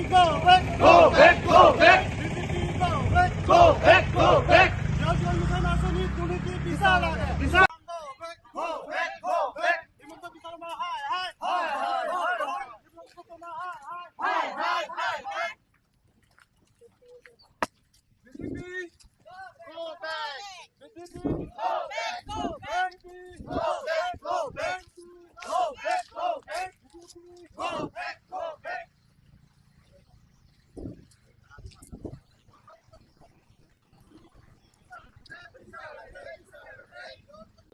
Go back! Go back, go back! BJP go back! Go back, go back! জল জীৱন mission আঁচনি দুৰ্নীতি বিচাৰ লাগে। বিচাৰ। Go back! Go back, go back! Himanta Biswa Sarma হায় হায়! হায়, হায়, হায়, হায়! হিমন্ত শৰ্মা হায় হায়! হায়, হায়, হায়, হায়! BJP go back! BJP go back! Go back! Go back, go back! Go back, go back! Go back, go back!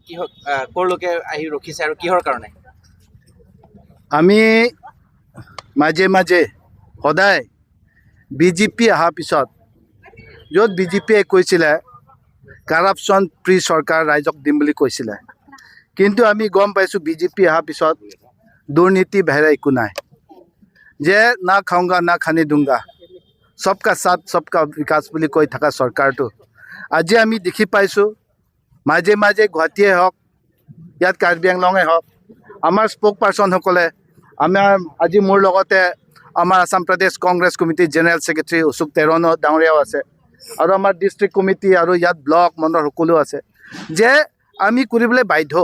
কিহৰ ক'ৰলৈকে আহি ৰখিছে আৰু কিহৰ কাৰণে? আমি মাজে মাজে সদায় বিজেপি অহাৰ পিছত, য'ত বিজেপিয়ে কৈছিলে কাৰাপশ্যন ফ্ৰী চৰকাৰ ৰাইজক দিম বুলি কৈছিলে, কিন্তু আমি গম পাইছোঁ বিজেপি অহাৰ পিছত দুৰ্নীতি বাহিৰে একো নাই। যে না खाऊंगा ना खाने दूंगा, सबका साथ सबका विकास বুলি কৈ থকা চৰকাৰটো আজি আমি দেখি পাইছোঁ। মাজে মাজে গুৱাহাটীয়ে হওক, ইয়াত কাৰ্বি আংলঙে হওক, আমাৰ স্প'ক পাৰ্চনসকলে, আমাৰ আজি মোৰ লগতে আমাৰ আছাম প্ৰদেশ কংগ্ৰেছ কমিটিৰ জেনেৰেল ছেক্ৰেটাৰী অশোক টেৰণ ডাঙৰীয়াও আছে আৰু আমাৰ ডিষ্ট্ৰিক্ট কমিটি আৰু ইয়াত ব্লক মণ্ডল সকলো আছে, যে আমি কৰিবলৈ বাধ্য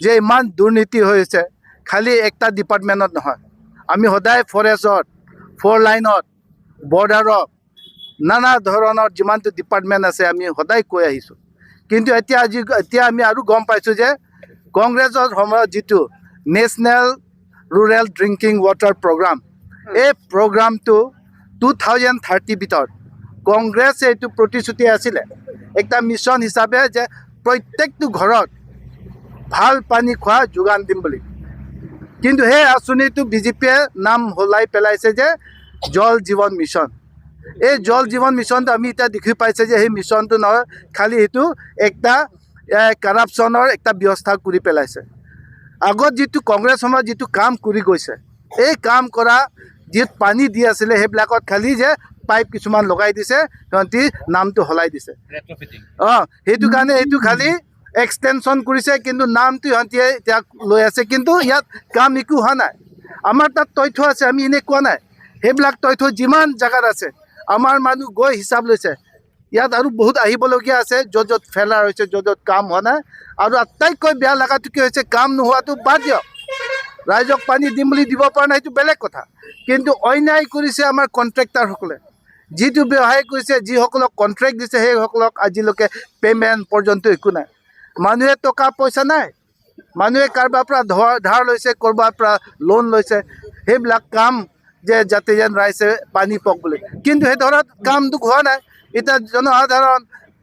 যে ইমান দুৰ্নীতি হৈছে। খালী একটা ডিপাৰ্টমেণ্টত নহয়, আমি সদায় ফৰেষ্টত, ফ'ৰ লাইনত, বৰ্ডাৰত, নানা ধৰণৰ যিমানটো ডিপাৰ্টমেণ্ট আছে আমি সদায় কৈ আহিছোঁ। কিন্তু এতিয়া আজি এতিয়া আমি আৰু গম পাইছোঁ যে কংগ্ৰেছৰ সময়ত যিটো National Rural Drinking Water Programme, এই প্ৰগ্ৰামটো 2030 ভিতৰত কংগ্ৰেছে এইটো প্ৰতিশ্ৰুতি আছিলে একটা মিছন হিচাপে যে প্ৰত্যেকটো ঘৰত ভাল পানী খোৱা যোগান দিম বুলি। কিন্তু সেই আঁচনিটো বিজেপিয়ে নাম সলাই পেলাইছে যে জল জীৱন মিছন। এই জল জীৱন মিছনটো আমি এতিয়া দেখি পাইছে যে সেই মিছনটো নহয়, খালী সেইটো একটা কাৰাপশ্যনৰ একটা ব্যৱস্থা কৰি পেলাইছে। আগত যিটো কংগ্ৰেছ সময়ত যিটো কাম কৰি গৈছে, এই কাম কৰা যি পানী দি আছিলে সেইবিলাকত খালী যে পাইপ কিছুমান লগাই দিছে, সিহঁতি নামটো সলাই দিছে। সেইটো কাৰণে এইটো খালী এক্সটেনশ্যন কৰিছে, কিন্তু নামটো সিহঁতিয়ে এতিয়া লৈ আছে, কিন্তু ইয়াত কাম একো হোৱা নাই। আমাৰ তাত তথ্য আছে, আমি এনেই কোৱা নাই। সেইবিলাক তথ্য যিমান জেগাত আছে আমাৰ মানুহ গৈ হিচাপ লৈছে। ইয়াত আৰু বহুত আহিবলগীয়া আছে, য'ত য'ত ফেলাৰ হৈছে, য'ত য'ত কাম হোৱা নাই। আৰু আটাইতকৈ বেয়া লগাটো কি হৈছে, কাম নোহোৱাটো বাদ দিয়ক, ৰাইজক পানী দিম বুলি দিব পৰা নাই সেইটো বেলেগ কথা, কিন্তু অন্যায় কৰিছে আমাৰ কণ্ট্ৰেক্টাৰসকলে। যিটো ব্যৱসায় কৰিছে, যিসকলক কণ্ট্ৰেক্ট দিছে সেইসকলক আজিলৈকে পে'মেণ্ট পৰ্যন্ত একো নাই। মানুহে টকা পইচা নাই, মানুহে কাৰোবাৰ পৰা ধাৰ লৈছে, ক'ৰবাৰ পৰা লোন লৈছে, সেইবিলাক কাম যে যাতে যেন ৰাইজে পানী পাওক বুলি, কিন্তু সেই ধৰণত কামটো হোৱা নাই। এতিয়া জনসাধাৰণ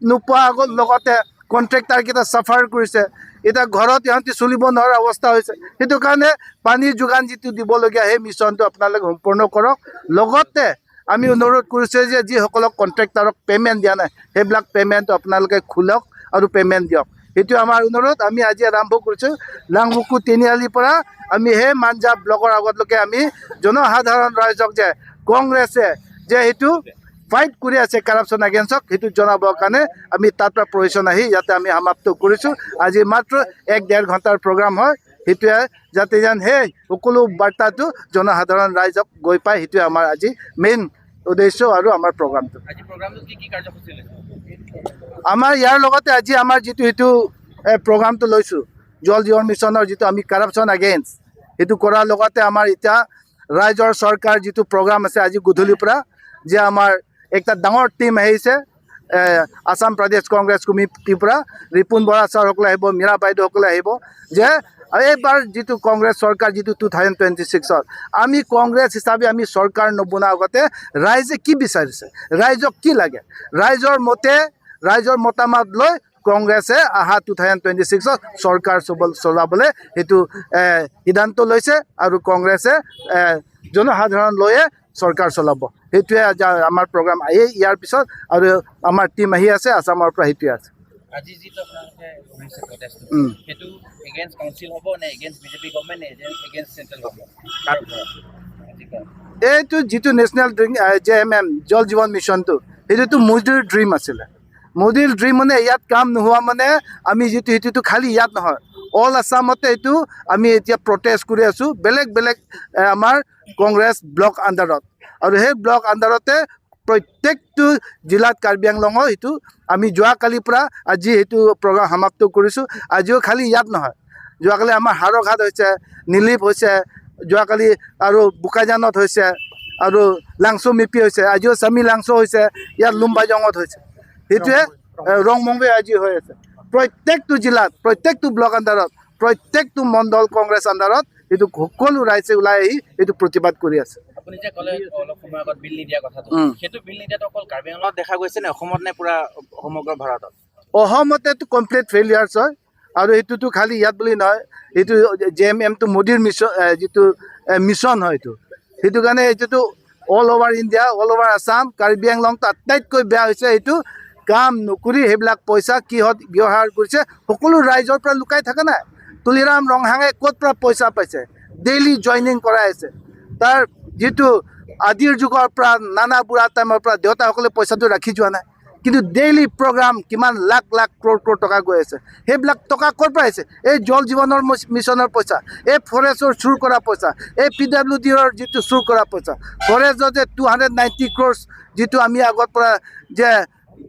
নোপোৱা আগত লগতে কণ্ট্ৰেক্টাৰকেইটা চাফাৰ কৰিছে। এতিয়া ঘৰত ইহঁতি চলিব নোৱাৰা অৱস্থা হৈছে। সেইটো কাৰণে পানীৰ যোগান যিটো দিবলগীয়া সেই মিছনটো আপোনালোকে সম্পূৰ্ণ কৰক। লগতে আমি অনুৰোধ কৰিছোঁ যে যিসকলক কণ্ট্ৰেক্টাৰক পে'মেণ্ট দিয়া নাই সেইবিলাক পে'মেণ্ট আপোনালোকে খোলক আৰু পে'মেণ্ট দিয়ক, সেইটো আমাৰ অনুৰোধ। আমি আজি আৰম্ভ কৰিছোঁ লাংবুকু তিনিআলিৰ পৰা আমি সেই মাঞ্জা ব্লকৰ আগতলৈকে আমি জনসাধাৰণ ৰাইজক যে কংগ্ৰেছে যে সেইটো ফাইট কৰি আছে কাৰাপশ্যন এগেইনষ্টক, সেইটো জনাবৰ কাৰণে আমি তাৰ পৰা প্ৰশিক্ষণ আহি ইয়াতে আমি সমাপ্ত কৰিছোঁ। আজি মাত্ৰ 1-1.5 ঘণ্টাৰ প্ৰগ্ৰাম হয়, সেইটোৱে যাতে যেন সেই সকলো বাৰ্তাটো জনসাধাৰণ ৰাইজক গৈ পায়, সেইটোৱে আমাৰ আজি মেইন উদ্দেশ্য আৰু আমাৰ প্ৰগ্ৰামটো। আজি প্ৰগ্ৰামটোত কি কি কাৰ্যসূচী লৈছে? আমাৰ ইয়াৰ লগতে আজি আমাৰ যিটো সেইটো প্ৰগ্ৰামটো লৈছোঁ জল জীৱন মিছনৰ যিটো আমি কাৰাপশ্যন এগেইনষ্ট সেইটো কৰাৰ লগতে আমাৰ এতিয়া ৰাইজৰ চৰকাৰ যিটো প্ৰগ্ৰাম আছে আজি গধূলিৰ পৰা যে আমাৰ একটা ডাঙৰ টীম আহিছে আছাম প্ৰদেশ কংগ্ৰেছ কমিটিৰ পৰা, ৰিপুণ বৰা ছাৰসকলে আহিব, মীৰা বাইদেউসকলে আহিব, যে এইবাৰ যিটো কংগ্ৰেছ চৰকাৰ যিটো 2026ত আমি কংগ্ৰেছ হিচাপে আমি চৰকাৰ নবনোৱাৰ আগতে ৰাইজে কি বিচাৰিছে, ৰাইজক কি লাগে, ৰাইজৰ মতে ৰাইজৰ মতামত লৈ কংগ্ৰেছে অহা 2026ত চৰকাৰ চলাবলৈ সেইটো সিদ্ধান্ত লৈছে আৰু কংগ্ৰেছে জনসাধাৰণ লৈয়ে চৰকাৰ চলাব। সেইটোৱে আজি আমাৰ প্ৰগ্ৰাম। এই ইয়াৰ পিছত আৰু আমাৰ টীম আহি আছে আছামৰ পৰা, সেইটোৱে আছে। আজি যিটো আপোনালোকে কৰিছে প্ৰটেষ্টটো, সেইটো এগেইনষ্ট কাউন্সিল হ'ব নে এগেইনষ্ট বিজেপি গভৰ্ণমেণ্ট নে এগেইনষ্ট চেণ্ট্ৰেল গভৰ্ণমেণ্ট, তাৰ ওপৰত আজি কোৱা? এইটো যিটো national drink J M M Jal জীৱন মিছনটো, সেইটোতো মোদীৰ ড্ৰিম আছিলে। মোদীৰ ড্ৰিম মানে ইয়াত কাম নোহোৱা মানে আমি যিটো সেইটোতো খালী ইয়াত নহয়, অল আছামতে এইটো আমি এতিয়া প্ৰটেষ্ট কৰি আছোঁ, বেলেগ বেলেগ আমাৰ কংগ্ৰেছ ব্লক আণ্ডাৰত। আৰু সেই ব্লক আণ্ডাৰতে প্ৰত্যেকটো জিলাত, কাৰ্বি আংলঙৰ সেইটো আমি যোৱাকালিৰ পৰা আজি সেইটো প্ৰগ্ৰাম সমাপ্ত কৰিছোঁ। আজিও খালি ইয়াত নহয়, যোৱাকালি আমাৰ হাৰঘাট হৈছে, নীলিপ হৈছে যোৱাকালি, আৰু বোকাজানত হৈছে, আৰু লাংচো মিপি হৈছে, আজিও চামি লাংচো হৈছে, ইয়াত লুম্বাজঙত হৈছে, সেইটোৱে ৰংমংবে আজি হৈ আছে। প্ৰত্যেকটো জিলাত, প্ৰত্যেকটো ব্লক আণ্ডাৰত, প্ৰত্যেকটো মণ্ডল কংগ্ৰেছ আণ্ডাৰত এইটো সকলো ৰাইজে ওলাই আহি এইটো প্ৰতিবাদ কৰি আছে। আপুনি যে ক'লে অলপ সময় আগত বিল নিদিয়া কথাটো, সেইটো বিল নিদিয়াটো অকল কাৰ্বি আংলঙত দেখা গৈছে নে অসমত নে পুৰা সমগ্ৰ ভাৰতত? অসমতেতো কমপ্লিট ফেইলিয়াৰ্ছ হয়। আৰু এইটোতো খালি ইয়াত বুলি নহয়, এইটো জেএমএমটো মোদীৰ মিছন, যিটো মিছন হয় এইটো, সেইটো কাৰণে এইটোতো all over India, all over Assam. Karbi আংলংটো আটাইতকৈ বেয়া হৈছে। এইটো কাম নকৰি সেইবিলাক পইচা কিহত ব্যৱহাৰ কৰিছে, সকলো ৰাইজৰ পৰা লুকাই থকা নাই। তুলিৰাম ৰংহাঙে ক'ত পৰা পইচা পাইছে? ডেইলি জইনিং কৰাই আছে। তাৰ যিটো আদিৰ যুগৰ পৰা, নানা বুঢ়া টাইমৰ পৰা দেউতাসকলে পইচাটো ৰাখি যোৱা নাই, কিন্তু ডেইলি প্ৰগ্ৰাম কিমান লাখ লাখ ক্ৰ'ৰ ক্ৰ'ৰ টকা গৈ আছে। সেইবিলাক টকা ক'ৰ পৰা আহিছে? এই জল জীৱনৰ মিছনৰ পইচা, এই ফৰেষ্টৰ চুৰ কৰা পইচা, এই পিডাব্লিউ ডিৰ যিটো চুৰ কৰা পইচা, ফৰেষ্টৰ যে 290 ক্ৰ'ৰ্ছ যিটো আমি আগৰ পৰা যে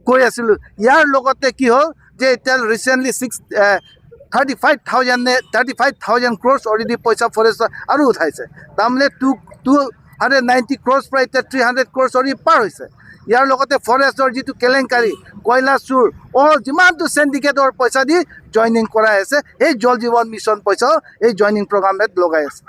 কৈ আছিলোঁ। ইয়াৰ লগতে কি হ'ল যে এতিয়া ৰিচেণ্টলি 6 35,000 নে 35,000 ক্ৰ'ৰ্ছ অলৰেডি পইচা ফৰেষ্টৰ আৰু উঠাইছে। তাৰমানে 290 ক্ৰ'ৰ্ছ পৰা এতিয়া 300 ক্ৰ'ৰ্ছ অলৰেডি পাৰ হৈছে। ইয়াৰ লগতে ফৰেষ্টৰ যিটো কেলেংকাৰী, কয়লা চুৰ, অল যিমানটো চেণ্ডিকেটৰ পইচা দি জইনিং কৰাই আছে, সেই জল জীৱন মিছন পইচাও এই জইনিং প্ৰগ্ৰামত লগাই আছে।